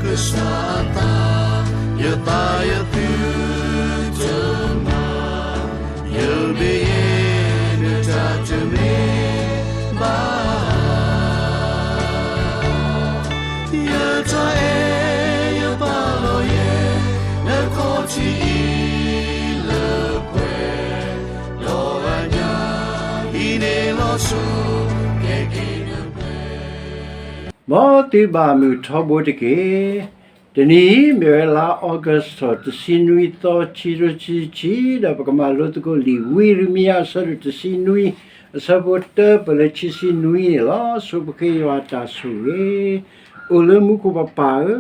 ကစၢ်အသး, ယသးယသုတမၤ, ယမ့ၢ်ယဲ နတၢ်တမ့ၢ်ဘၣ်. ယတၢ်အဲၣ်ယပာ်လီၤယဲ နခီၣ်ထံးအံၤလၢပှဲၤ, ဒီးအညၣ်အံၤန့ၣ်လီၤဆီ ကဲက့ၤနပှဲၤ မ်သုဘၣ်မုာ်ထီဘိတက့ၢ်. တနံၤအံၤ မ့ၢ်ဝဲလါအီကူးထီၣ် တဆံနွံသီ ခံကထိခံဆံခံ ဒီးပကမၤလိသကိးလံာ် ဝံယံးရမံယၤ အဆၢဒိၣ်တဆံနွံ အဆၢဖိတၢ ပလၢခံဆံနွံန့ၣ်လီၤ. ဆိပဃ့ယွၤအတၢ်ဆိၣ်ဂ့ၤ, အိၣ်လၢမူခိၣ်ပပၢ်ဧၢ,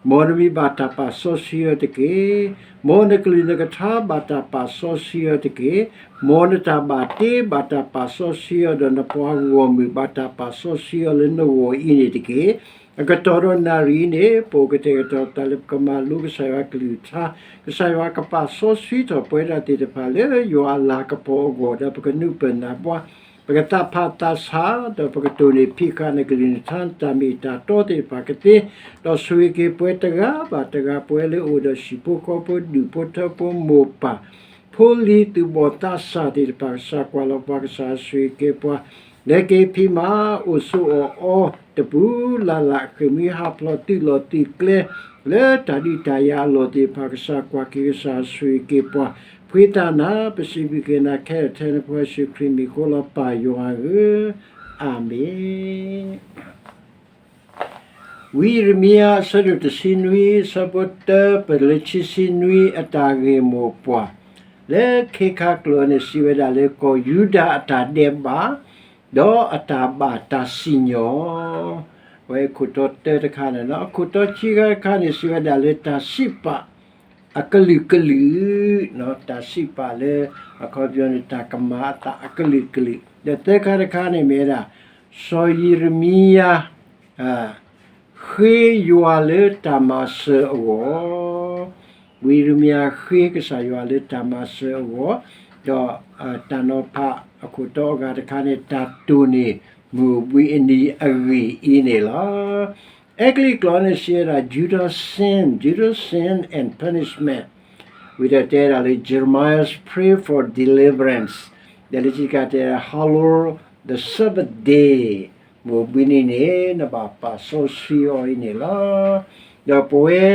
မ်နမံၤဘၣ်တၢ်ပာ်စီဆှံအီၤတက့ၢ်. မ်နကလုၢ်နကထါဘၣ်တၢ်ပာ်စီဆှံအီၤတက့ၢ်. မ်နတၢ်ဘၣ်တ့ဘၣ်တၢ်ပာ်စီဆှံအီၤ ဒီးနပှၤဂီၢ်မုၢ်ဘၣ်တၢ်ပာ်စီဆှံအီၤလၢနဂီၢ်အံၤန့ၣ်တက့ၢ်. အကတီၢ်ဒီးနၣ်ရံၣ်အံၤန့ၣ် ပအိၣ်ကတဲာ်ကတီၤသးလၢပကမၤလိကစၢ်ယွၤအကလုၢ်ကထါ, ကစၢ်ယွၤကပာ်စီဆှံထီၣ်ပဝဲဒၣ်သ့ၣ်တဖၣ်လၢယွၤအလၤကပီၤအဂီၢ် ဒီးပကနုာ်ပၢၢ်နၢ်ပှၤ, ပကသးဖးသးဆး, ဒီးပကတိၢ်န့ၢ်ဖံးဃာ်နကလုၢ်နကထါ နတၢ်မ့ၢ်တၢ်တီသ့ၣ်တဖၣ်ကသ့, ဒီးဆိၣ်ဂ့ၤက့ၤပှၤတဂၤဘၣ်တဂၤ ပှၤလၢအအိၣ်ဒီးဟံၣ်ဖိဃီဖိ ဒူၣ်ဖိထၢဖိမိၢ်ပၢ် ဖိလံၤသူၣ်ဘီၣ်သးစၢ်သ့ၣ်တဖၣ် ကစၢ်ကွၢ်လီၤပှၤ ကစၢ်ဆိၣ်ဂ့ၤက့ၤပှၤ, လဲၤက့ၤဖံးမၤ အိၣ်ဆိးအီၣ်အီတပူၤလၢ်လၢ် ဃ့ၢ်မှံဟးဖျိးသုးလီၢ်သုးကျဲ လၢတၢ်ဒုးတၢ်ယၤအလီၢ်သ့ၣ်တဖၣ် ကစၢ်ကွၢ်က့ၤ ကစၢ်ဆိၣ်ဂ့ၤက့ၤပှၤ, ဖှံသးနၤ ပစံးဘျုးက့ၤနၤခဲလၢာ် ထဲနဖိယ့ၣ်ၡူးခရံာ်မံၤဃိလီၤ ပၢ်ယွၤဧၢ, အၤမ့ၣ်. ဝံယံးရမံယၤ အဆၢဒိၣ်တဆံနွံ အဆၢဖိတၢ ပလၢခံဆံနွံ အတၢ်ဂ့ၢ်မိၢ်ပှၢ် လၢခ့ခါကျိာ်န့ၣ် စံးဝဲဒၣ်လၢကီၢ်ယူဒၤအတၢ်ဒဲးဘး ဒီးအတၢ်ဘၣ်တၢ်စံၣ်ညီၣ်, အဝဲခိၣ်တီတၢတခါန့ၣ်လီၤ. အခိၣ်တီခံခါတခါန့ၣ် စံးဝဲဒၣ်လၢတၢ်စံးပာ်အကလုာ်ကလုာ်, တၢ်စံးပာ်လၢ အခီပညီန့ၣ် တၢ်ကမၤအသးအကလုာ်ကလုာ်, ဒီးသၢခါတခါန့ၣ်မ့ၢ်ဝဲဒၣ် စီၤယံးရမံယၤ ဃ့ယွၤလၢတၢ်မၤစၢၤအဂီၢ်, ဝံယံးရမံယၤဃ့ကစၢ်ယွၤလၢတၢ်မၤစၢၤအဂီၢ်, ဒီးတၢ်နီၤဖးအခိၣ်တီအဂၤတခါန့ၣ် တၢ်တိၢ်န့ၢ်မုၢ်ဘှံးအနံၤအဂ့ၢ်အံၤန့ၣ်လီၤ. အဲကလံးကျိာ်န့ၣ် စံးဝဲဒၣ် Judah sin, Judah sin and punishment, ဝံၤဒီးတဲဒၣ်လၢ Jeremiah's prayer for deliverance, ဒီးလၢခံတခါတဲဒၣ် hallow the Sabbath day, မုၢ်ဘှံးနံၤန့ၣ် နဘၣ်ပာ်စီဆှံအီၤအံၤန့ၣ်လီၤ. ဒီးပဝဲ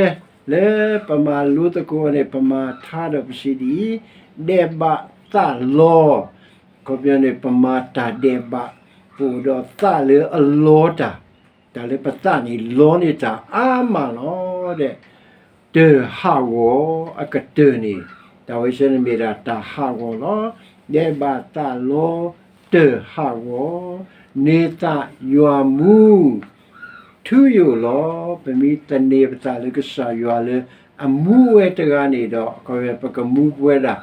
လၢပမၤလိသကိးန့ၣ် ပမၤထါဒီးပစံးဒ်အံၤ, ဒဲးဘးသးလီ, အခီပညီန့ၣ် ပမၤတၢ်ဒဲးဘး, ပအိၣ်ဒီးသးလၢအလီတၢ်, တၢ်လၢပသးန့ၣ် လီန့ၢ်တၢ်အါမးလီၤ. ဒီး တၢ်ဟးဂီၤအကတၢၢ်န့ၣ်, တၢ်ဝဲဆၢန့ၣ်မ့ၢ်ဒၣ်တၢ်ဟးဂီၤလီၤ. ဒဲးဘးသးလီ တၢ်ဟးဂီၤ, န့ၢ်သးယွၤမူ ထူယိာ်လီၤ. ပမ့ၢ်သန့ၤပသးလၢကစၢ်ယွၤလၢအမူဝဲတဂၤန့ၣ်ဒီး အခီပညီပကမူပဝဲဒၣ်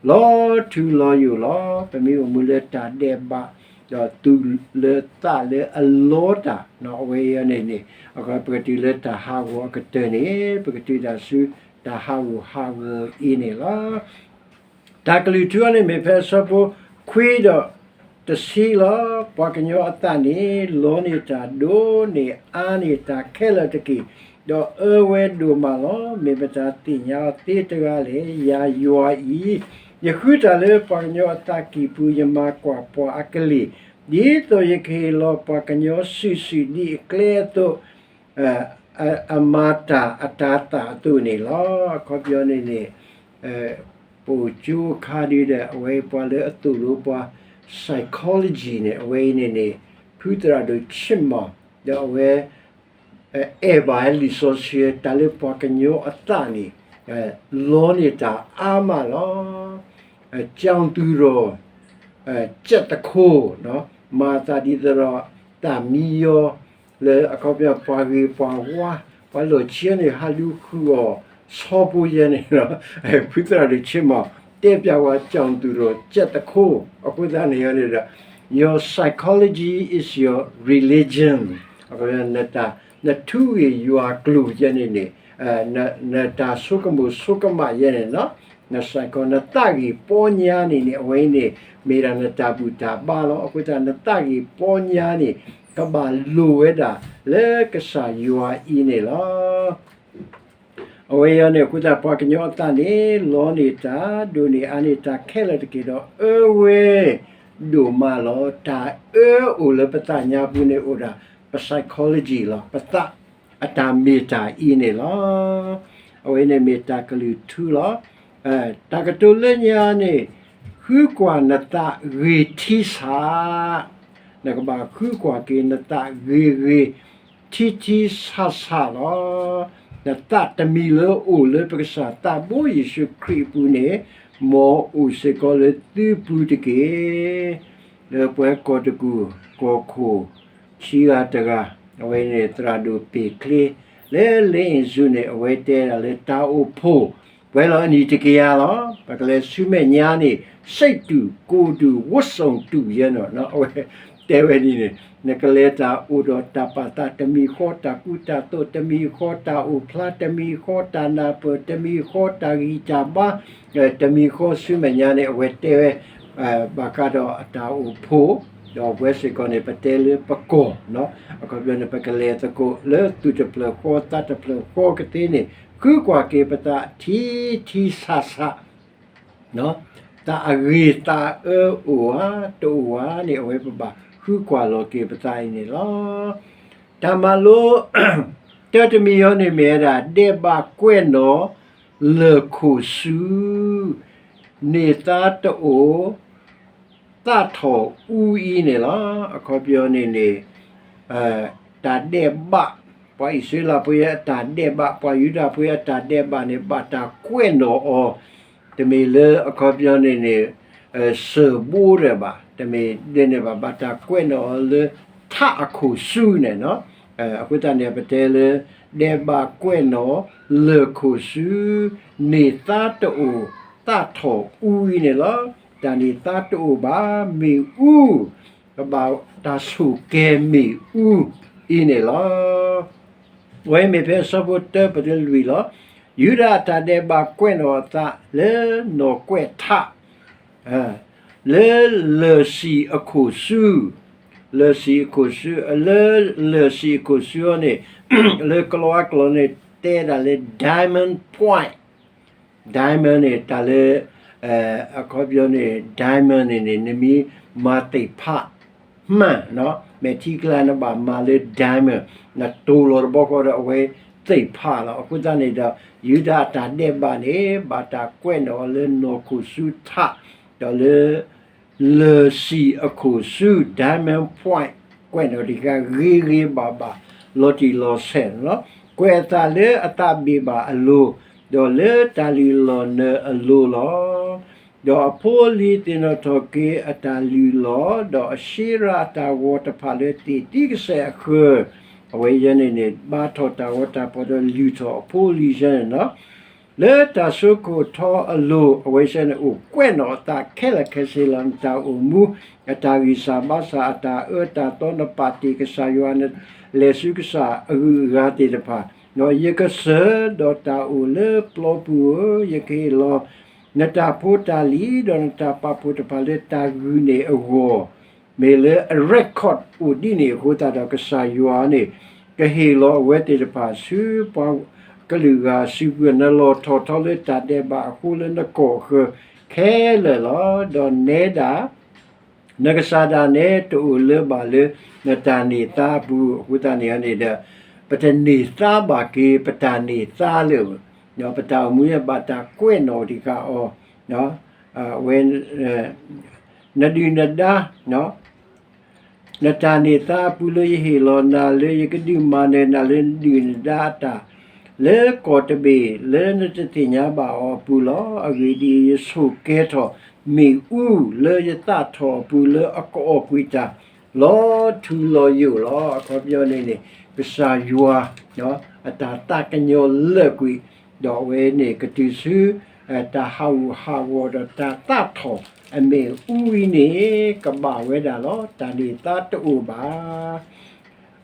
လီၤထူလီၤယိာ်လီၤ. ပမ့ၢ်အိၣ်မူလၢတၢ်ဒဲးဘး ဒီးတုၤလၢသးလၢအလီတၢ် အဝဲအံၤန့ၣ်န့ၣ် အခီပညီပကတုၤလၢတၢ်ဟးဂီၤအကတၢၢ်န့ၣ် ပကတုၤတၢ်ဆူတၢ်ဟးဂူာ်ဟးဂီၤအံၤန့ၣ်လီၤ. တၢ်ကလုၢ်ထူအံၤန့ၣ်မ့ၢ်ဖဲအဆၢဖိခွံဒီးတဆံလီၤ. ပှၤကညီအသးန့ၣ် လီန့ၢ်တၢ်ဒိၣ်န့ၢ်အါန့ၢ်တၢ်ခဲလၢာ်တက့ၢ်, ဒီးအၢဝဲဒိၣ်မးလီၤ. မ့ၢ်မတၤသ့ၣ်ညါအီၤသ့တဂၤလဲၣ်. ယၤယွၤအံၤ, ယဃုတၢ်လၢပှၤကညီအသးကံၢ်ပူၤ, ယမၤကွၢ်ပှၤအကလုၢ်, ဒ်သိးယကဟ့ၣ်လီၤပှၤကညီစုာ်စုာ်ဒ်အကျဲအသိး အမၤတၢ်အတၤသၣ်အသိးန့ၣ်လီၤ. အခီပညီန့ၣ်န့ၣ် ပအိၣ်ကၠိအခါဒုဒီး အဝဲပှၤလၢအသိၣ်လိပှၤ psychology န့ၣ် အဝဲအံၤန့ၣ်န့ၣ် ဖုသရၣ်ဒိၣ်ဆ့ၣ်မီၣ် ဒီးအဝဲ အဲၣ်ဘၣ်လံာ်စီဆှံ တၢ်လၢပှၤကညီအသးန့ၣ် လီန့ၢ်တၢ်အါမးလီၤ. ကၠီၣ်သူၣ်ရီၣ် ကၠဲးသခိၣ် မၤသးဒ်သိးဒီး တၢ်မံယီၤ လၢအခီပညီပှၤဂ့ၤပှၤဝါ ပှၤလီၢ်ခံန့ၣ် ဟးလူၤဃုာ်အီၤ ဆီဖိယဲန့ၣ်လီၤ. ဖုသရၣ်ဒိၣ်ဆ့ၣ်မီၣ် တဲပျးဝဲ ကၠီၣ်သူၣ်ရီၣ် ကၠဲးသခိၣ် အဃိသတးန့ၣ်န့ၣ်ဒီး Your psychology is your religion. နထူဂ့ၢ်ယွၤကျိာ်ယဲန့ၣ်န့ၣ် နတၢ်ဆိကမိၣ်ဆိကမးယဲန့ၣ်လီၤ. န psycho နသးဂ့ၢ်ပီညါန့ၣ်န့ၣ် အဝဲအံၤန့ၣ် မ့ၢ်ဒၣ်နတၢ်ဘူၣ်တၢ်ဘါလီၤ. အဃိသတး နသးဂ့ၢ်ပီညါန့ၣ် ကဘၣ်လိၣ်ဝဲဒၣ်လၢကစၢ်ယွၤအံၤန့ၣ်လီၤ. အဝဲအံၤန့ၣ် အဃိသတး ပှၤကညီအသးန့ၣ် လီန့ၢ်တၢ် ဒိၣ်န့ၢ်အါန့ၢ်တၢ်ခဲလၢာ်တက့ၢ်ဒီး အၢဝဲဒိၣ်မးလီၤ. တၢ်အၢအိၣ်လၢပသးညါပူၤန့ၣ်အိၣ်ဒၣ် ပ psychology လီၤ. ပသးအတၢ်မ့ၢ်တၢ်အံၤန့ၣ်လီၤ. အဝဲန့ၣ်မ့ၢ်တၢ်ကလုၢ်ထူလီၤ. တၢ်ကတိၤလၢညါန့ၣ် ဃုကွၢ်နသးဂ့ၤထံဆး နကဘၣ်ဃုကွၢ်က့ၤနသးဂ့ၤဂ့ၤ ထံထံဆးဆးလီၤ. နသးတမံၤလၢအိၣ်လၢပကစၢ်သးဘိယ့ၣ်ၡူးခရံာ်အပူၤန့ၣ် မ်အအိၣ်စ့ၢ်ကီးလၢသုပူၤတက့ၢ်. လၢပှၤကီၢ်တကူၣ် ကီၢ်ခိၣ် ဆံဂၤတဂၤ အဝဲန့ၣ်သရၣ်ဒိၣ်ပ့ၤချ့ လၢ လ့အ့ၣ်စူး န့ၣ် အဝဲတဲဒၣ်လၢတၢ်အိၣ်ဖှိၣ် ပှဲၤလီၤအနံၣ်တကယၤလီၤ. ပကလဲၤဆူမဲာ်ညါန့ၣ် စံးတူၢ် ကိၢ်တူၢ် ဝတ်စုံတူၢ် ယဲနီၤ အဝဲတဲဝဲဒ်န့ၣ် နကလဲၤတၢ်အိၣ်ဒီးတၢ်ပာ်သးတမံၤဃီ တၢ်ကူတၢ်သိးတမံၤဃီ တၢ်အိၣ်ဖျါတမံၤဃီ တၢ်နၢ်ပၢၢ်တမံၤဃီ တၢ်ဂံၢ်တၢ်ဘါ တမံၤဃီဆူမဲာ်ညါန့ၣ် အဝဲတဲဝဲ ဘၣ်ဃးဒီးအတၢ်အိၣ်ဖှိၣ် ဒီးပဝဲစ့ၢ်ကီးန့ၣ် ပတဲလၢပကီၢ် အခီပညီန့ၣ် ပကလဲၤသကိးလၢသူၣ်တဖျၢၣ်ဃီ သးတဖျၢၣ်ဃီကသ့န့ၣ် ဃုကွၢ်က့ၤပသးထံထံဆးဆး သးအဂ့ၤသးအၢအိၣ်ဧါ တအိၣ်ဧါန့ၣ် အဝဲပဘၣ်ဃုကွၢ်လီၤက့ၤပသးအံၤန့ၣ်လီၤ. တၢ်မၤလိ တၢတမံၤအံၤန့ၣ်မ့ၢ်ဝဲဒၣ် ဒဲးဘးကွဲးနီၣ် လၢၢ်ခိၣ်ဆူ န့ၢ်သါတအိၣ် သးထီၣ်အူအံၤန့ၣ်လီၤ. အခီပညီန့ၣ်န့ၣ် တၢ်ဒဲးဘး ပှၤအံၣ်စရ့လးဖိအတၢ်ဒဲးဘး ပှၤယူဒၤဖိအတၢ်ဒဲးဘးန့ၣ် ဘၣ်တၢ်ကွဲးနီၣ်အီၤ တမ့ၢ်လၢအခီပညီန့ၣ်န့ၣ် စၢၢ်ဘိဒဲးဘး တမ့ၢ်ဒ်န့ၣ်ဘၣ် ဘၣ်တၢ်ကွဲးနီၣ်အီၤလၢ ထးအခိၣ်ဆူန့ၣ်လီၤ. အဃိသတးန့ၣ် ပတဲလၢ ဒဲးဘးကွဲးနီၣ် လၢၢ်ခိၣ်ဆူ န့ၢ်သါတအိၣ် သးထီၣ်အူအံၤန့ၣ်လီၤ. တၢ်န့ၣ်သါတအိၣ်ဘၣ် မ့ၣ်အူ ကဘၣ်တၢ်ဆိၣ်ကဲၤမ့ၣ်အူအံၤန့ၣ်လီၤ. အဝဲမ့ၢ်ဖဲအဆၢဖိတၢပတုၤလွံၢ်လီၤ. ယူဒၤအတၢ်ဒဲးဘးကွဲးနီၣ်အသးလၢနီၣ်ကွဲးထး လၢလၢၢ်စံၣ်အခိၣ်ဆူ, လၢၢ်စံၣ်အခိၣ်ဆူ, လၢလၢၢ်စံၣ်အခိၣ်ဆူအံၤန့ၣ် လၢကလံးဝါကျိာ်န့ၣ် တဲဒၣ်လၢ diamond point, diamond န့ၣ် တၢ်လၢ အခီပညီန့ၣ် diamond န့ၣ်န့ၣ် နမ့ၢ်မၤသ့ၣ်ဖး မှန်, မဲာ်ထံကလၤနဘၣ်မၤလၢ diamond, နတိၢ်လီၤတဘျီဃီဒီးအဝဲသ့ၣ်ဖးလီၤ. အဃိသတးန့ၣ်ဒီး ယူဒၤအတၢ်ဒဲးဘးန့ၣ် ဘၣ်တၢ်ကွဲးနီၣ်အီၤလၢနီၢ်ခိၣ်ဆူထး, ဒီးလၢ လၢၢ်စံၣ်အခိၣ်ဆူ diamond point ကွဲးနီၣ်တခါဂ့ၤဂ့ၤဘၣ်ဘၣ် လီၤတံၢ်လီၤဆဲးန့ၣ်လီၤ. ကွဲးအသးလၢအသးဘ့ၣ်ဘၣ်အလိၤ, ဒီးလၢတၢ်လုၢ်လီၢ်နၢၤအလိၤလီၤ. ဒီးအဖိအလံၤသ့ၣ်နီၣ်ထီၣ်က့ၤအတၢ်လုၢ်လီၢ်, ဒီးအရှ့ရၤအတၢ်ဂီၤတဖၣ်လၢသ့ၣ်သံကစဲးအဃၢၤ, အဝဲယဲန့ၣ်န့ၣ် ဘါထီၣ်တၢ်ဂီၤတၢ်ဖီၣ်ဒီးလုၢ်ထီၣ်အဖိအလံၤယဲန့ၣ်လီၤ. လၢတၢ်စိခိၣ်ထီအလိၤ အဝဲယဲန့ၣ်အိၣ်ကွဲးနီၣ်အသးခဲလၢာ်ခဲဆ့လီၤ. နတၢ်အိၣ်မူ, အတၢ်ဂံၢ်စၢ်ဘါစၢ်, အတၢ်အၢတၢ်သီ, နပာ်တ့ၢ်ကစၢ်ယွၤ, နလဲၤဆူကစၢ်အဂုၤအဂၤသ့ၣ်တဖၣ်, ဒီးယကစၢၢ်ဒီးတၢ်အိၣ်လၢပျီပူၤဧၢ, ယကဟ့ၣ်လီၤ နတၢ်ဖိတၢ်လံၤ ဒီးနတၢ်ပာ်ဖှိၣ်တဖၣ်လၢတၢ်ဂုာ်န့ၣ်အဂီၢ်, မ့ၢ်လၢအ record အိၣ်ဒ်န့ၣ်အဃိသတးဒီး ကစၢ်ယွၤန့ၣ် ကဟ့ၣ်လီၤအဝဲသ့ၣ်တဖၣ်ဆူပှၤကလုာ်ဂၤအစုပူၤ, နလီၢ်ထီၣ်ထီလၢတၢ်ဒဲးဘးအဃိလၢနကီၢ်အဃၢၤခဲလၢာ်လီၤ. ဒီးနဲဒၣ် နကစၢ်ဒၣ်နဲတအိၣ်လၢၤဘၣ်လၢ နတၢ်န့ၢ်သါအပူၤ, အဃိသတးန့ၣ်န့ၣ်ဒီး ပတန့ၢ်သါဘၣ်က့ၤ ပတၢ်န့ၢ်သါလၢ ပတၢ်အိၣ်မူယဲဘၣ်တၢ်ကွဲးနီၣ်တံၢ်ဃာ်အီၤ, ဝဲ နဒုၣ်နဒါ နတၢ်န့ၢ်သါအပူၤလၢယဟ့ၣ်လီၤနၤလၢယကဒုးမၤနၢၤနၤလၢနဒုၣ်နဒါအတၢ်, လၢကီၢ်တဘ့ၣ်လၢနတသ့ၣ်ညါဘၣ်အီၤအပူၤလီၤ. အဂ့ၢ်ဒ်အံၤ, ယဆိၣ်ကဲထီၣ်မ့ၣ်အူလၢယသးထီၣ်အပူၤလၢအကအီၣ်ကွံာ်တၢ် လီၤထူလီၤယိာ်လီၤ. အခီပညီန့ၣ်န့ၣ် ကစၢ်ယွၤ အတၢ်သးကညီၤလၢာ်ကွံာ်, ဒီးအဝဲန့ၣ်ကတုၤဆူ တၢ်ဟးဂူာ်ဟးဂီၤဒီးတၢ်သးထီၣ်အမ့ၣ်အူအံၤန့ၣ် ကဘၣ်ဝဲဒၣ်လီၤ. တၢ်န့ၢ်သါတအိၣ်ဘၣ်.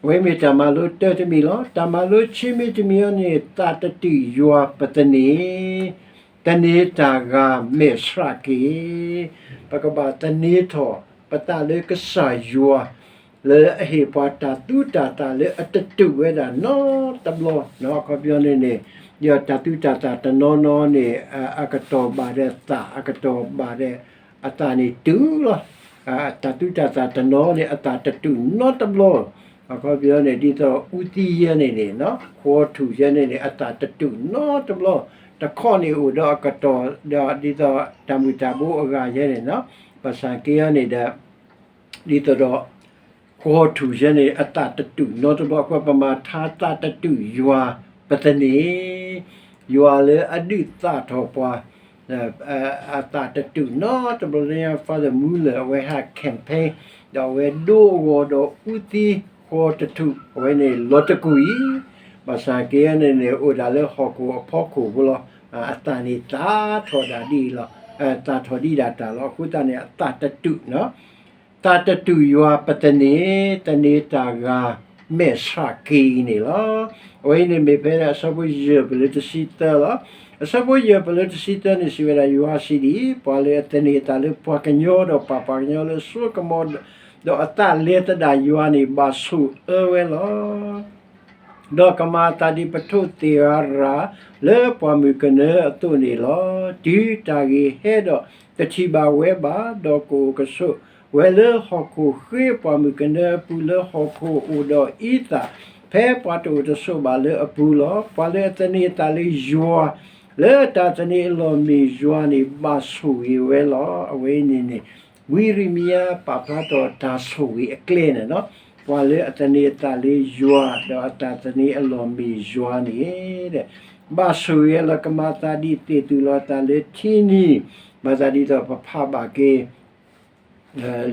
အဝဲမ့ၢ်တၢ်မၤလိတၢတမံၤလီၤ. တၢ်မၤလိဆံမံၤတမံၤအံၤန့ၣ် သးတတုာ်ယွၤပသန့ၤ, သန့ၤတၢ်ဂၤမဲာ်ဆှးက့ၤ, ပကဘၣ်သန့ၤထီၣ်ပသးလၢကစၢ်ယွၤ လၢအဟ့ၣ်ပှၤတၢ်သူတၢ်သၣ်လၢအတတူာ်ဝဲဒၣ်နီတဘျီ, အခီပညီန့ၣ်န့ၣ်, ဒီးတၢ်သူတၢ်သၣ်တနီၤနီၤန့ၣ်, အကတီၢ်ဘၣ်ဒီးသၣ်, အကတီၢ်ဘၣ်ဒီးအသၣ်န့ၣ်တူာ်လီၤ. တၢ်သူတၢ်သၣ်တနီၤန့ၣ် အသၣ်တတူာ်နီတဘျီ. အခီပညီန့ၣ် ဒ်သိးအူသံယဲန့ၣ်န့ၣ်, ဃီထူၣ်ယဲန့ၣ်န့ၣ် အသၣ်တတူာ်နီတဘျီ. တခီန့ၣ်အိၣ်ဒီးအကတီၢ်ဒီး ဒ်သိးတၢ်မုၢ်တၢ်ဘိအဂၤယဲန့ၣ်, ဘၣ်ဆၣ်က့န့ၣ်ဒီး ဒ်သိးဒီး ဃီထူၣ်ယဲန့ၣ် အသၣ်တတူာ်နီတဘျီ. အဃိပမၤထါသၣ်တတူာ်ယွၤပသန့ၤ, ယွၤလၢအဒုးသၣ်ထီၣ်ပှၤ, အသၣ်တတူာ်နီတဘျီန့ၣ် Father Muller အဝဲဟး campaign ဒီးအဝဲဒိအဂီၤဒီးအူသံဃီတထူၣ် အဝဲန့ၣ်လီၤတကူၣ်အံၤ, ဘၣ်ဆၣ်က့န့ၣ်န့ၣ် အိၣ်ဒၣ်လၢဟီၣ်ခိၣ်အဖီခိၣ်ဖိလီၤ. အသၣ်န့ၣ်သၣ်ထီၣ်ဒၣ်ဒ်အံၤလီၤ. သၣ်ထီၣ်ဒံးဒၣ်တၢ်လီၤ. အဃိသတးန့ၣ် အသၣ်တတူာ်နီၤ သးတတူာ်ယွၤပသန့ၤ, သန့ၤတၢ်ဂၤမဲာ်ဆှးက့ၤအံၤန့ၣ်လီၤ. အဝဲအံၤန့ၣ်မ့ၢ်ဖဲအဆၢဖိယဲၢ်ပလၢတဆံသၢလီၤ. အဆၢဖိယဲၢ်ပလၢတဆံသၢန့ၣ် စံးဝဲဒၣ်, ယွၤစံးဒ်အံၤ, ပှၤလၢအသန့ၤအသးလၢပှၤကညီဒီးပာ်ပှၤကညီလၢအစိကမီၤ, ဒီးအသးလဲၤသဒၣ်ယွၤန့ၣ် ဘၣ်ဆိၣ်အၢဝဲလီၤ. ဒီးကမၤအသးဒ်ပထိၣ်သ့ၣ်ရၤရၤလၢပှၢ်မုၢ်ကနၢအသိးန့ၣ်လီၤ. တုၤတၢ်ဂ့ၤဟဲဒီးတထံၣ်ဘၣ်ဝဲဘၣ်, ဒီးကအိၣ်ကဆိးဝဲလၢဟီၣ်ခိၣ်ဃ့ပှၢ်မုၢ်ကနၢအပူၤလၢဟီၣ်ခိၣ်အိၣ်ဒီးအံသၣ်, ဖဲပှၤတအိၣ်တဆိးဘၣ်လၢအပူၤလီၤ. ပှၤလၢအသန့ၤအသးလၢယွၤ, လၢတၢ်သန့ၤအလီၢ်မ့ၢ်ယွၤန့ၣ် ဘၣ်ဆိၣ်ဂ့ၤဝဲလီၤ. အဝဲအံၤန့ၣ်န့ၣ် ဝံယံးရမံယၤပာ်ဖျါထီၣ်တၢ်ဆိၣ်ဂ့ၤအကျဲန့ၣ်လီၤ. ပှၤလၢအသန့ၤအသးလၢယွၤ, ဒီးအတၢ်သန့ၤအလီၢ်မ့ၢ်ယွၤန့ၣ်, ဘၣ်ဆိၣ်ဂ့ၤလီၤ. ကမၤသးဒ်သ့ၣ်သူၣ်လီၤအသးလၢထံနံၤ, မၤသးဒ်သိးပဖးဘၣ်က့ၤ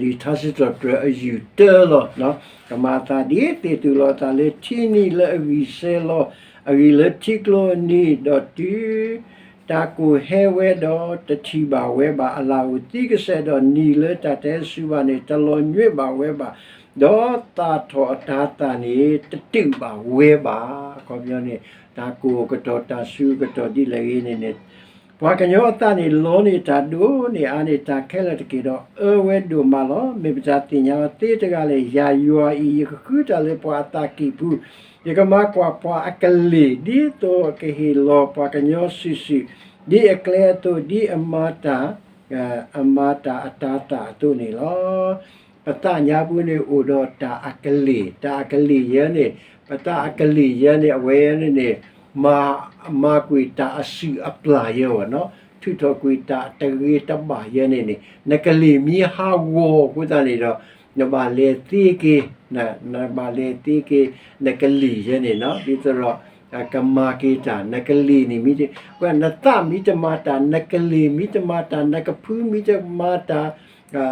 လံာ်ထါစံးထီၣ်ပတြၢၤအယူၢ်တၢလီၤ. ကမၤသးဒ်သ့ၣ်သူၣ်လီၤအသးလၢထံနံၤလၢအဂံၢ်စဲၤလီၤ, အဂံၢ်လၢထံကျိအနံၤ, ဒီးတုၤတၢ်ကိၢ်ဟဲဝဲဒီးတထံၣ်ဘၣ်ဝဲဘၣ်, အလၣ်အိၣ်သံကစဲးဒီးနံၤလၢတၢ်တဟဲစူၤဘၣ်န့ၣ် တလီၤညွံးဘၣ်ဝဲဘၣ်, ဒီးသၣ်ထီၣ်အတၤသၣ်န့ၣ် တတူာ်ဘၣ်ဝဲဘၣ်. အခီပညီန့ၣ် တၢ်ကိၢ်အကတီၢ် တၢ်စူၤအကတီၢ်ဒ်လဲၣ်ဂ့ၤန့ၣ်န့ၣ် ပှၤကညီအသးန့ၣ် လီန့ၢ်တၢ်ဒိၣ်န့ၢ်အါန့ၢ်တၢ်ခဲလၢာ်တက့ၢ်ဒီး အၢဝဲဒိၣ်မးလီၤ. မ့ၢ်ပတၢ်သ့ၣ်ညါအီၤသ့တဂၤလဲၣ်. ယၤယွၤအံၤ ယကဃုတၢ်လၢပှၤအသးကံၢ်ပူၤ, ယကမၤကွၢ်ပှၤအကလ့ၢ် ဒ်သိးအကဟ့ၣ်လီၤပှၤကညီစုာ်စုာ်, ဒ်အကျဲအသိး, ဒ်အမၤတၢ်, အမၤတၢ်အတၤသၣ်အသိးန့ၣ်လီၤ. ပသးညါပူၤန့ၣ်အိၣ်ဒီးတၢ်အကလ့ၢ်, တၢ်အကလ့ၢ်ယဲန့ၣ်, ပသးအကလ့ၢ်ယဲန့ၣ် အဝဲန့ၣ်န့ၣ် မၤ, မၤကွံာ်တၢ်အစုၣ်အပျၢ်ယဲဝဲနီၤ, ထုးထီၣ်ကွံာ်တၢ်တဂ့ၤတဘၣ်ယဲန့ၣ်န့ၣ် နကလ့ၢ်မ့ၢ်ဟးဂီၤအဃိသတးန့ၣ်ဒီး နဘၣ်လဲၤသ့က့ၤ, နဘၣ်လဲၤသ့က့ၤ နကလ့ၢ်ယဲန့ၣ်နီၤ, ဒ်သိးဒီး ကမၤက့ၤတၢ် နကလ့ၢ်န့ၣ်မ့ၢ်, နသးမ့ၢ်တမၤတၢ် နကလ့ၢ်မ့ၢ်တမၤတၢ် နကဖုမ့ၢ်တမၤတၢ်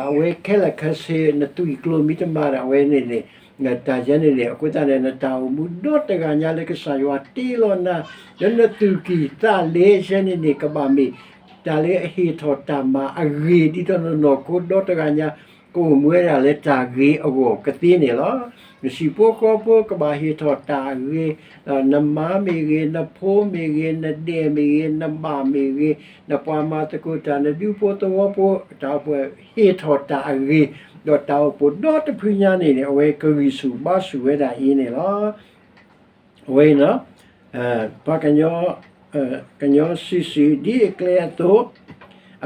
အဝဲခဲလၢာ်ခဲဆ့ နသွံၣ်ကျိၤမ့ၢ်တမၤတၢ် အဝဲန့ၣ်န့ၣ် တၢ်ယဲန့ၣ်န့ၣ် အဃိသတးန့ၣ် နတၢ်အိၣ်မူဒီတဂၤညါလၢကစၢ်ယွၤတ့လီၤနၤ လၢနသူၣ်ကံၢ်သးလဲယဲန့ၣ်န့ၣ် ကဘၣ်မ့ၢ် တၢ်လၢအဟ့ၣ်ထီၣ်တၢ်မၤအဂ့ၤ ဒ်သိးနနီၢ်ခိဒီတဂၤညါ ကအိၣ်မူဝဲဒၣ်လၢတၢ်ဂ့ၤအဂီၢ်ကသ့န့ၣ်လီၤ. နဟံၣ်ဖိဃီဖိကဘၣ်ဟ့ၣ်ထီၣ်တၢ်အဂ့ၤ, နမါမ့ၢ်ဂ့ၤ, နဖိမ့ၢ်ဂ့ၤ, နဒဲၣ်မ့ၢ်ဂ့ၤ, နဘၣ်မ့ၢ်ဂ့ၤ, နပှၤမၤသကိးတၢ်, နဒူဖိသဝီဖိ တၢ်အိၣ်ဖှိၣ်ဟ့ၣ်ထီၣ်တၢ်အဂ့ၤ, ဒီးတၢ်အိၣ်ဖှိၣ်ဒီတဖုညါန့ၣ်န့ၣ် အဝဲကဂံၢ်ဆူၣ်ဘါဆူၣ်ဝဲဒၣ်အံၤန့ၣ်လီၤ. အဝဲ ပှၤကညီစုာ်စုာ် ဒ်အကျဲအသိး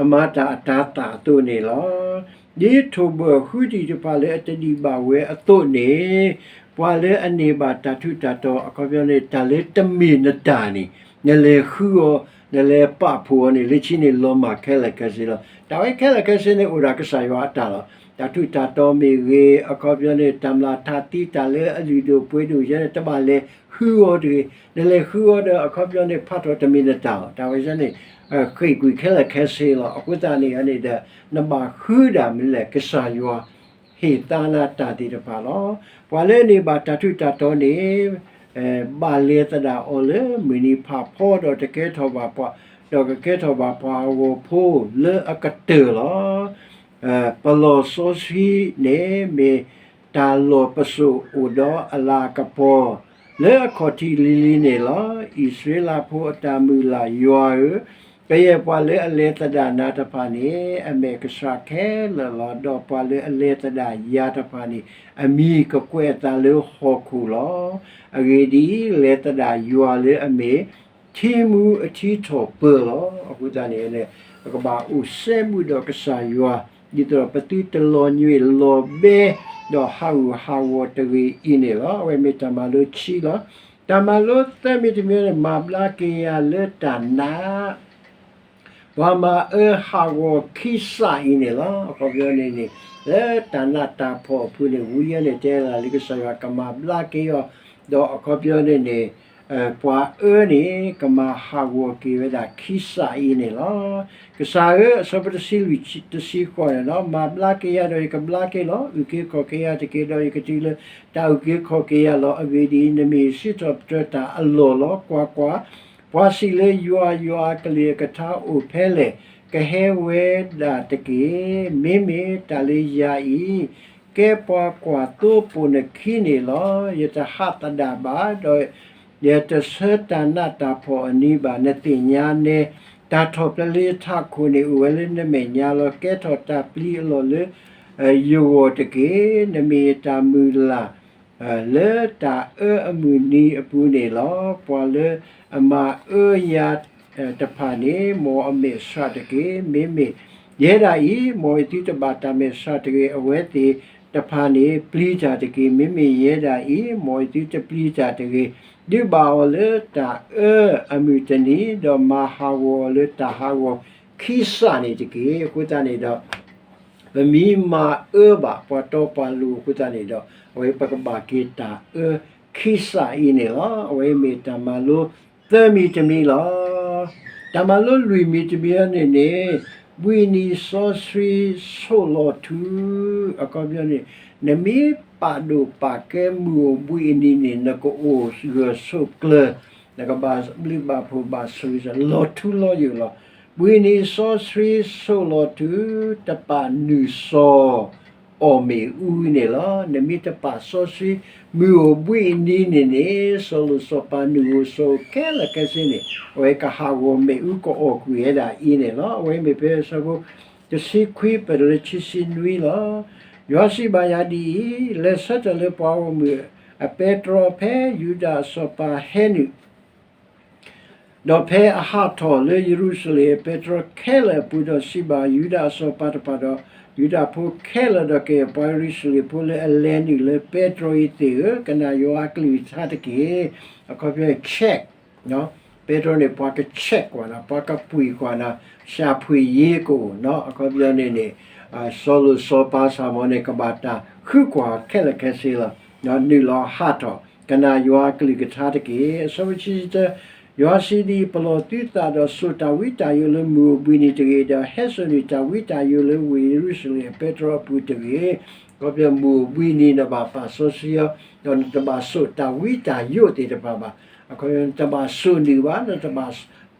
အမၤတၢ်အတၤသၣ်အသိးန့ၣ်လီၤ. ဒ်ထိၣ်ဘၢၣ်ဃုတံၢ်တဖၣ်လၢအတဒံးဘၣ်ဝဲအသိးန့ၣ် ပှၤလၢအန့ၢ်ဘၣ်တၢ်ထူးတၢ်တီၤ အခီပညီန့ၣ် တၢ်လၢတမ့ၢ်နတၢ်န့ၣ် နလဲၤဃုအီၤ နလဲၤပာ်ဖှိၣ်အီၤန့ၣ် လၢခံန့ၣ်လီၤမၢ်ခဲလၢာ်ခဲဆ့လီၤ. တၢ်ဝဲခဲလၢာ်ခဲဆ့န့ၣ် အိၣ်ဒၣ်ကစၢ်ယွၤအတၢ်လီၤ. တၢ်ထူးတၢ်တီၤမ့ၢ်ဂ့ၤ အခီပညီန့ၣ် တၢ်မျၢ်ထးသံ တၢ်လၢအလုၢ်ဒိၣ်ပှ့ၤဒိၣ်ယဲန့ၣ် တဘၣ်လဲၤဃုအီၤတဂ့ၤ. နလဲၤဃုအီၤဒီး အခီပညီန့ၣ် ဖးထီၣ်တမ့ၢ်နတၢ်လီၤ. တၢ်ဝဲန့ၣ် ဃ့ၢ်ကွံာ်ခဲလၢာ်ခဲဆ့လီၤ. အဃိသတးန့ၣ်န့ၣ်ဒီး နဘၣ်ဃုဒၣ်မနုၤလဲၣ် ကစၢ်ယွၤ ဟ့ၣ်သါနၤတၢ်သ့ၣ်တဖၣ်လီၤ. ပှၤလၢအန့ၢ်ဘၣ်တၢ်ထူးတၢ်တီၤန့ၣ် ဘၣ်လဲၤသဒၣ်အီၤလၢမုၢ်နံၤဖးဖီ ဒီးတကဲထီၣ်ဘၣ်ပှၤ, ဒီးကကဲထီၣ်ဘၣ်ပှၤအဂီၤဖိလၢအကတၢၢ်လီၤ. ပလီၢ်စီဆှံန့ၣ်မ့ၢ်တၢ်လီၢ်ပစိာ်အိၣ်ဒီးအလၤကပီၤ လၢအခီၣ်ထံးလံၤလံၤန့ၣ်လီၤ. အံၣ်စရ့လးဖိအတၢ်မုၢ်လၢ် ယွၤဧၢ, ကယဲၢ်ပှၤလၢအလဲၤသဒၣ်နၤတဖၣ်န့ၣ် အမဲာ်ကဆှးခဲလၢာ်လီၤ. ဒီးပှၤလၢအလဲၤသဒၣ်ယၤတဖၣ်န့ၣ် အမံၤကကွဲးအသးလၢဟီၣ်ခိၣ်လီၤ. အဂ့ၢ်ဒ်အံၤ, လဲၤသဒၣ်ယွၤလၢအမ့ၢ် ထံမူအထံထီၣ်ပၢၤလီၤ. အဃိသတးန့ၣ် ပကဘၣ်အိၣ်စဲဘူးဒီးကစၢ်ယွၤ, ဒ်သိးဒီးပသုတလီၤညွံးလီၤဘဲ ဒီးဟးဂူာ်ဟးဂီၤတဂ့ၤအံၤန့ၣ်လီၤ. အဝဲမ့ၢ်တၢ်မၤလိခံလီၤ. တၢ်မၤလိသၢမံၤတမံၤန့ၣ် မၤဘျါက့ၤယၤလၢတၢ်နာ် ပှၤမၤအၢဟးဂီၤခံစးအံၤန့ၣ်လီၤ. အခီပညီန့ၣ်န့ၣ် လၢတၢ်နးတၢ်ဖှီၣ်အပူၤန့ၣ် ဝံယဲန့ၣ်တဲလၢကစၢ်ယွၤကမၤဘျါက့ၤအီၤ, ဒီးအခီပညီန့ၣ်န့ၣ် ပှၤအၢန့ၣ် ကမၤဟးဂီၤက့ၤဝဲဒၣ်ခံစးအံၤန့ၣ်လီၤ. ကစၢ်ဧၢ, အဆၢဖိတဆံလွံၢ်တဆံဃိးန့ၣ်လီၤ, မၤဘျါက့ၤယၤဒီးယကဘျါက့ၤလီၤ. အုၣ်က့ၤခီၣ်က့ၤယၤတက့ၢ်, ဒီးယကတုၤလၢတၢ်အုၣ်က့ၤခီၣ်က့ၤယၤလီၤ. အဂ့ၢ်ဒ်အံၤ, နမ့ၢ်စံးထီၣ်ပတြၢၤတၢ်အလီၢ်လီၤ. ကွၢ်ကွၢ်, ပှၤစံးလၢယွၤ, ယွၤအကလုၢ်အကထါအိၣ်ဖဲလဲၣ်, ကဟဲဝဲဒၣ်တက့ၢ်. မ့မ့ၢ်တၢ်လၢယၤအံၤ ကဲပှၤကွၢ်သိပိာ်နခံန့ၣ်လီၤ. ယတဟးသဒၣ်ဘၣ်, ဒီးယတဆၢတၢ်နးတၢ်ဖှီၣ်အနံၤဘၣ်. နသ့ၣ်ညါနဲ, တၢ်ထီၣ်ပျဲလၢယထးခိၣ်န့ၣ် အိၣ်ဝဲလၢနမဲာ်ညါလီၤ. ကဲထီၣ်တၢ်ပျံၤအလီၢ်လၢ ယဂီၢ်တက့ၢ်. နမ့ၢ်ယတၢ်မုၢ်လၢ် လၢတၢ်အၢအမုၢ်နံၤအပူၤန့ၣ်လီၤ. ပှၤလၢအမၤအၢယၤတဖၣ်န့ၣ် မ်အမဲာ်ဆှးတက့ၢ်. မ့မ့ၢ်ယဲဒၣ်အံၤ, မ်ယသုတဘၣ်တၢ်မဲာ်ဆှးတဂ့ၤ. အဝဲသ့ၣ်တဖၣ်န့ၣ် ပျံၤတၢ်တက့ၢ်. မ့မ့ၢ်ယဲဒၣ်အံၤ, မ်ယသုတပျံၤတၢ်တဂ့ၤ. ဒုးဘၣ်အီၤလၢတၢ်အၢအမုၢ်တနံၤ, ဒီးမၤဟးဂီၤအီၤလၢတၢ်ဟးဂီၤခံစးန့ၣ်တက့ၢ်. အဃိသတးန့ၣ်ဒီး ပမ့ၢ်မၤအၢဘၣ်ပှၤတီပှၤလိၤအဃိသတးန့ၣ်ဒီး အဝဲပကဘၣ်က့ၤတၢ်အၢခံစးအံၤန့ၣ်လီၤ. အဝဲမ့ၢ်တၢ်မၤလိသၢမံၤတမံၤလီၤ. တၢ်မၤလိလွံၢ်မံၤတမံၤန့ၣ်န့ၣ် ဘှံးနံၤစီဆှံဆိးလီၤထူ, အခီပညီန့ၣ် နမ့ၢ်ပာ်ဒိၣ်ပာ်ကဲမုၢ်အိၣ်ဘှံးအနံၤန့ၣ် နကအိၣ်ဂၢၢ်ဆိးကျၢၤ, နကဘၣ်ဘျုးဘၣ်ဖှိၣ်ဘၣ်ဆိၣ်ဂ့ၤ လီၤထူလီၤယိာ်လီၤ. ဘှံးနံၤစီဆှံဆိးလီၤထူ, တပာ်နုာ်စီၤ အီၣ်မ့ၣ်အူန့ၣ်လီၤ. နမ့ၢ်တပာ်စီဆှံမုၢ်အိၣ်ဘှံးအနံၤန့ၣ်န့ၣ် စီၤလိၤစီၤပၤနုာ်ဂိၢ်စိခဲလၢာ်ခဲဆ့န့ၣ် အဝဲကဟးဂီၤမ့ၣ်အူကအီၣ်ကွံာ်ဝဲဒၣ်အံၤန့ၣ်လီၤ. အဝဲမ့ၢ်ဖဲအဆၢဖိတဆံခွံပၢၢ်လၢခံဆံနွံလီၤ. ယွၤစံးဘၣ်ယၤဒ်အံၤ, လဲၤဆၢထၢၣ်လၢပှၤဂီၢ်မုၢ်အပဲတြီ ဖဲယူဒၤအစီၤပၤဟဲနုာ် ဒီးဖဲအဟးထီၣ်လၢယရူၤၡလ့ၣ်အပဲတြီခဲလၢာ်အပူၤ, ဒီးစံးဘၣ်ယူဒၤအစီၤပၤတဖၣ်ဒီး ယူဒၤဖိခဲလၢာ်ဒီး ကယဲၢ်ပှၤယရူၤၡလ့ၣ်ဖိလၢအလဲၤနုာ်လၢပဲတြီအံၤသ့ၣ်ဧၢ, ကနၣ်ယွၤအကလုၢ်ကထါတက့ၢ်. အခီပညီ check ပဲတြီန့ၣ် ပှၤက check ကွၢ်နီၤ, ပှၤကပှ့ၤကွၢ်နီၤ, ရှာဖွေရေးကအိၣ်နီၤ. အခီပညီန့ၣ်န့ၣ် စီၤလိၤစီၤပၤစၢ်မီၤန့ၣ် ကဘၣ်တၢ်ဃုကွၢ်ခဲလၢာ်ခဲဆ့လီၤ. နုာ်လီၤဟးထီၣ် ကနၣ်ယွၤကလုၢ်ကထါတက့ၢ်. အဆၢဖိခံဆံတၢ, ယွၤစံးဒ်အံၤ, ပလီၢ်သုသးဒီးစိာ်တၢ်ဝံတၢ်ယိးလၢမုၢ်အိၣ်ဘှံးနံၤတဂ့ၤ, ဒီးဟဲစိာ်နုာ်တၢ်ဝံတၢ်ယိးလၢဝ့ၢ်ယရူၤၡလ့ၣ်အပဲတြီအပူၤတဂ့ၤ. အခီပညီမုၢ်အိၣ်ဘှံးနံၤနဘၣ်ပာ်စီဆှံအီၤ, ဒီးနတဘၣ်စိာ်တၢ်ဝံတၢ်ယိးသ့ၣ်တဖၣ်ဘၣ်. အခီပညီနတဘၣ်စိာ်နုာ်ဘၣ်, နတဘၣ်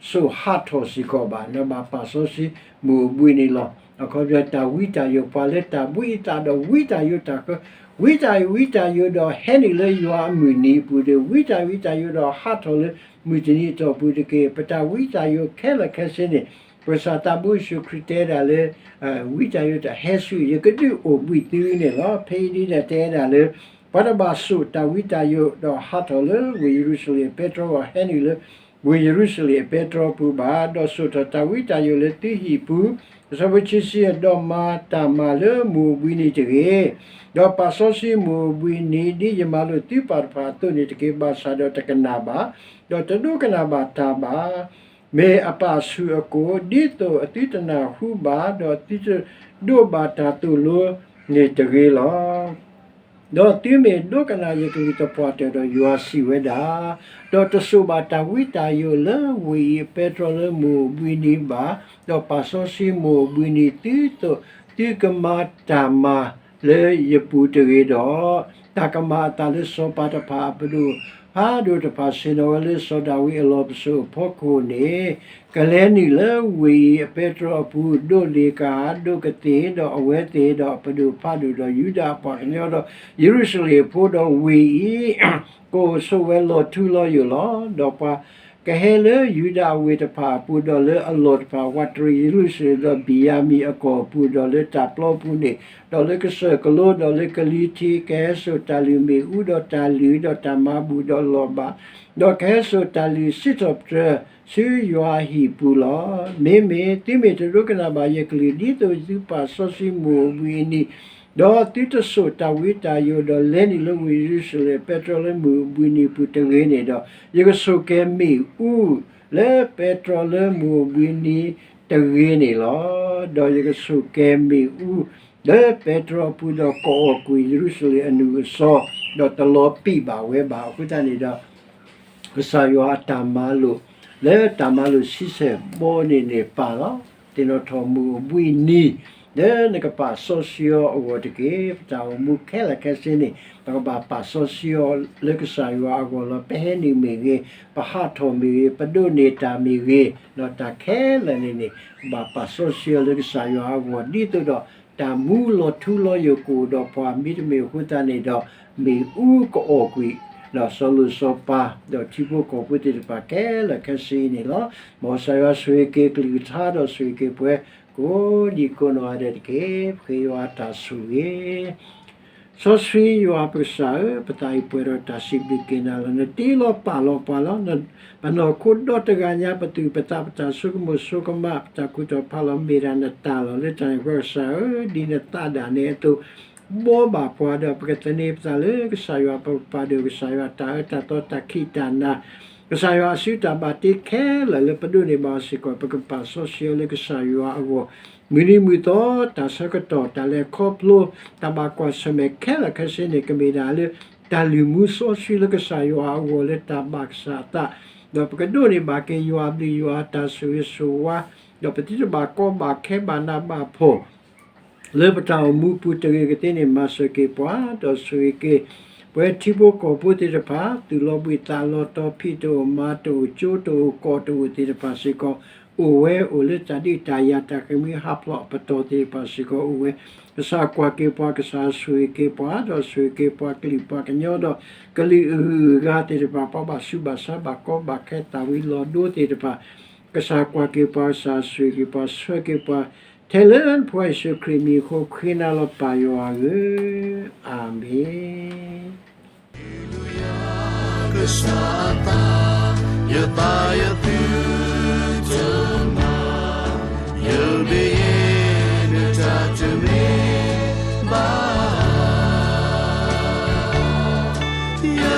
စိာ်ဟးထီၣ်စ့ၢ်ကီးဘၣ်, နဘၣ်ပာ်စီဆှံမုၢ်အိၣ်ဘှံးနံၤလီၤ. အခီပညီတၢ်ဝံတၢ်ယိး ပှၤလၢတၢ်ဘှံးအသးဒီးဝံတၢ်ယိးတၢ်ဃၢ, ဝံတၢ်ယိးဝံတၢ်ယိးဒီးဟဲနုာ်လၢယွၤအမုၢ်နံၤအပူၤဒီး ဝံတၢ်ယိးဝံတၢ်ယိးဒီးဟးထီၣ်လၢမုၢ်တနံၤအတီၢ်ပူၤတက့ၢ်. ပတၢ်ဝံတၢ်ယိးခဲလၢာ်ခဲဆ့န့ၣ် ပကစၢ်သးဘိယ့ၣ်ၡူးခရံာ်တဲဒၣ်လၢ ဝံတၢ်ယိးတၢ်ဟဲဆူ ယကဒုးအိၣ်ဘှံးသုန့ၣ်လီၤ. ဖဲအံၤဒ်န့ၣ်တဲဒၣ်လၢ ပှၤတဘၣ်စိာ်တၢ်ဝံတၢ်ယိးဒီးဟးထီၣ်လၢဝ့ၢ်ယရူၤၡလ့ၣ်အပဲတြီ ဒီးဟဲနုာ်လၢဝ့ၢ်ယရူၤၡလ့ၣ်အပဲတြီအပူၤဘၣ်, ဒီးစိာ်ထီၣ်တၢ်ဝံတၢ်ယိးလၢသုဟံၣ်ပူၤ, အဆၢဖိခံဆံယဲၢ်, ဒီးမၤတၢ်မၤလၢမုၢ်အိၣ်ဘှံးနံၤတဂ့ၤ, ဒီးပာ်စီဆှံမုၢ်အိၣ်ဘှံးနံၤ ဒ်ယမၤလိာ်သုပၢ်တဖၣ်အသိးန့ၣ်တက့ၢ်. ဘၣ်ဆၣ်ဒီးတကနၣ်ဘၣ်, ဒီးတဒိကနၣ်ဘၣ်တၢ်ဘၣ် မ့ၢ်အပာ်ဆူၣ်အကိာ်, ဒ်သိးအသုတနၢ်ဟူဘၣ်, ဒီးသုတဒိးဘၣ်တၢ်သိၣ်လိန့ၣ်တဂ့ၤလီၤ. ဒီးသုမ့ၢ်ဒိကနၣ်ယကလုၢ်သပှၢ်တၢၢ်ဒီး ယွၤစံးဝဲဒၣ်, ဒီးတစိာ်ဘၣ်တၢ်ဝံတၢ်ယိးလၢဝ့ၢ်အံၤအပဲတြီလၢမုၢ်အိၣ်ဘှံးနံၤဘၣ်, ဒီးပာ်စီဆှံမုၢ်အိၣ်ဘှံးနံၤသုသိးသုကမၤတၢ်မၤလၢယပူၤတဂ့ၤဒီး, တၢ်ကမၤအသးလၢစီၤပၤတဖၣ်အပဒိၣ်ဖးဒိၣ်တဖၣ် ဆ့ၣ်နီၤဝဲလၢစီၤဒၤဝံးအလီၢ်ပစိာ်အဖီခိၣ်န့ၣ် ကလဲၤနုာ်လၢဝ့ၢ်အံၤအပဲတြီအပူၤ, ဒိးလ့ၣ်ကဟၣ်, ဒိးကသ့ၣ်, ဒီးအဝဲသ့ၣ်ဒီးအပဒိၣ်ဖးဒိၣ်ဒီးယူဒၤအပှၤကညီဒီးယရူၤၡလ့ၣ်အဖိဒီးဝ့ၢ်အံၤ ကအိၣ်ဆိးဝဲလီၤထူလီၤယိာ်လီၤ. ဒီးပှၤ ကဟဲလၢယူဒၤအဝ့ၢ်တဖၣ်အပူၤ, ဒီးလၢအလီၢ်တဖၣ်, ဝးတရံးယရူၤၡလ့ၣ်, ဒီးဘံၣ်ယၤမံၣ်အကီၢ်အပူၤ, ဒီးလၢတၢ်ပျီပူၤန့ၣ်, ဒီးလၢကစၢၢ်ကလိ, ဒီးလၢကလံၤထံး, ကဟဲစိာ်တၢ်လုၢ်မ့ၣ်အူ, ဒီးတၢ်လုၢ်, ဒီးတၢ်မၤဘူၣ်, ဒီးလီၤဘၣ်, ဒီးကဟဲစိာ်တၢ်လုၢ်စံးထီၣ်ပတြၢၤ ဆူယွၤအဟံၣ်ပူၤလီၤ. မ့မ့ၢ်သုမ့ၢ်တဒိကနၣ်ဘၣ်ယကလုၢ်, ဒ်သိးသုပာ်စီဆှံမုၢ်အိၣ်ဘှံးအနံၤ, ဒီးသုတစိာ်တၢ်ဝံတၢ်ယိာ်, ဒီးလဲၤနုာ်လၢဝ့ၢ်ယရူၤၡလ့ၣ်, ပဲတြီလၢမုၢ်အိၣ်ဘှံးအနံၤအပူၤတဂ့ၤန့ၣ်ဒီး, ယကဆိၣ်ကဲၤမ့ၣ်အူ လၢပဲတြီလၢမုၢ်အိၣ်ဘှံးအနံၤတဂ့ၤန့ၣ်လီၤ. ဒီးယကဆိၣ်ကဲၤမ့ၣ်အူ လၢပဲတြီအပူၤ, ဒီးကအီၣ်ကွံာ်ယရူၤၡလ့ၣ်အနုာ်အစီ, ဒီးတလီၤပံာ်ဘၣ်ဝဲဘၣ်. အဃိသတးန့ၣ်ဒီး ကစၢ်ယွၤအတၢ်မၤလိာ် လၢတၢ်မၤလိာ်ဆံဆဲၣ်ဘီန့ၣ်န့ၣ်ပာ်လီၤ. သ့ၣ်နီၣ်ထီၣ်မုၢ်အိၣ်ဘှံးနံၤ လၢနကပာ်စီဆှံအီၤအဂီၢ်တက့ၢ်. ပတၢ်အိၣ်မူခဲလၢာ်ခဲဆ့န့ၣ် ပကဘၣ်ပာ်စီဆှံအီၤလၢကစၢ်ယွၤအဂီၢ်လီၤ. ပဟဲနုာ်မ့ၢ်ဂ့ၤ, ပဟးထီၣ်မ့ၢ်ဂ့ၤ, ပဒိးန့ၢ်တၢ်မ့ၢ်ဂ့ၤ, ဒီးတၢ်ခဲလၢာ်န့ၣ်န့ၣ် ပဘၣ်ပာ်စီဆှံအီၤလၢကစၢ်ယွၤအဂီၢ်, ဒ်သိးဒီး တၢ်မူလီၤထူလီၤယိာ်ကအိၣ်ဒီးပှၤ, မ့တမ့ၢ်အဃိသတးန့ၣ်ဒီး မ့ၣ်အူကအီၣ်ကွံာ် ဒီးစီၤလိၤစီၤပၤ ဒီးထံဖိကီၢ်ဖိသ့ၣ်တဖၣ်ခဲလၢာ်ခဲဆ့အံၤန့ၣ်လီၤ. မ်ကစၢ်ယွၤဆိၣ်ဂ့ၤက့ၤကလုၢ်ကထါ ဒီးဆိၣ်ဂ့ၤက့ၤပှၤ ကိးဒံကိးနီၢ်ဂၤဒဲးတက့ၢ်. ပဃ့ယွၤအတၢ်ဆိၣ်ဂ့ၤ စီဆှံယွၤပကစၢ်ဧၢ, ပသးအံၤပှဲၤဒီးတၢ်စံးဘျုးက့ၤနၤလီၤ. နတ့လီၤပာ်လီၤပှၤလီၤ. ပနီၢ်ခိဒီတဂၤညါ, ပသူၣ်ပသး, ပတၢ်ဆိကမိၣ်ဆိကမး, ပတၢ်ကူၣ်ထီၣ်ဖးလီၤ မ့ၢ်ဒၣ်နတၢ်လီၤ. လၢတၢ်န့ၣ်အဃိ ကစၢ်ဧၢ, ဒ်နသးဒၣ်နဲအသိး ဘှီဘၣ်ပှၤဒီး ပကသန့ၤပသးလၢကစၢ်ယွၤ, ပကပာ်ဒိၣ်ကစၢ်ယွၤတၢ်အၢတၢ်သီ, တၢ်ခံးတၢ်နၤ, ကစၢ်ယွၤအစုတၢ်ဘၣ်တ့ခဲလၢာ်လၢပဒိးန့ၢ်ဘၣ်အီၤစ့ၢ်ကီး, ပကပာ်စီဆှံအီၤလၢကစၢ်ယွၤအဂီၢ်, မုၢ်နံၤမုၢ်သီ, တၢ်ဆၢကတီၢ်, တၢ်လဲၤခီဖျိ, တၢ်ဘၣ်ကွၢ်ဆၢၣ်မဲာ်ခဲလၢာ်ခဲဆ့န့ၣ် ကမ့ၢ်ဒၣ်လၢ တၢ်လုၢ်မူစီဆှံလၢကစၢ်ယွၤအဂီၢ် လၢတၢ်ဘၣ်ကစၢ်အသး, ဒီးပကဒိးန့ၢ်ဘၣ်က့ၤယွၤအဘျုးယွၤအတၢ်ဆိၣ်ဂ့ၤဆိၣ်ဝါ, ဒီးပသုတဘၣ်ကီဘၣ်ခဲဘၣ်နးဘၣ်ဖှီၣ် လၢပတၢ်အိၣ်မူပူၤတဂ့ၤကသ့န့ၣ် မၤစၢၤက့ၤပှၤ, ဒီးဆိၣ်ဂ့ၤက့ၤ ပဝဲထံဖိကီၢ်ဖိသ့ၣ်တဖၣ်, သူၣ်လီၤဘှံးသးလီၤတီၤ, ဖံးတအိၣ်မၤတအိၣ်, ကၠိတအိၣ်ကီၢ်တအိၣ်သ့ၣ်တဖၣ်စ့ၢ်ကီး, အိၣ်ဝဲအိၣ်လၢတၢ်ဒုးတၢ်ယၤ, တၢ်ဃ့ၢ်မှံဟးဖျိးအပတီၢ်သ့ၣ်တဖၣ်စ့ၢ်ကီးအိၣ်ဝဲ, ကစၢ်ကွၢ်က့ၤပှၤ, ကစၢ်ဆိၣ်ဂ့ၤက့ၤပှၤ, ဒီးဆိၣ်ဂ့ၤက့ၤပှၤကလုာ်ပှၤကညီ, ဒီးကလုာ်အဂုၤအဂၤသ့ၣ်တဖၣ်, ပှၤဘၣ်ဆူးဘၣ်ဆါ, ဘၣ်ကီဘၣ်ခဲ, သၣ်ဝံၤလီၤဒိသ့ၣ်တဖၣ်, ကစၢ်ကွၢ်က့ၤပှၤ, ကစၢ်ဆိၣ်ဂ့ၤက့ၤပှၤ, ဆှၢက့ၤပှၤ, ထဲလၢနဖိယ့ၣ်ၡူးခရံာ်မံၤအဃိ ဃ့နၤလီၤပၢ်ယွၤဧၢ, အၤမ့ၣ်. Hallelujah, ကစၢ်အသး, ယသးယသုတမၤ, ယဘျုးယွၤနတၢ်တမ့ၢ်ဘၣ်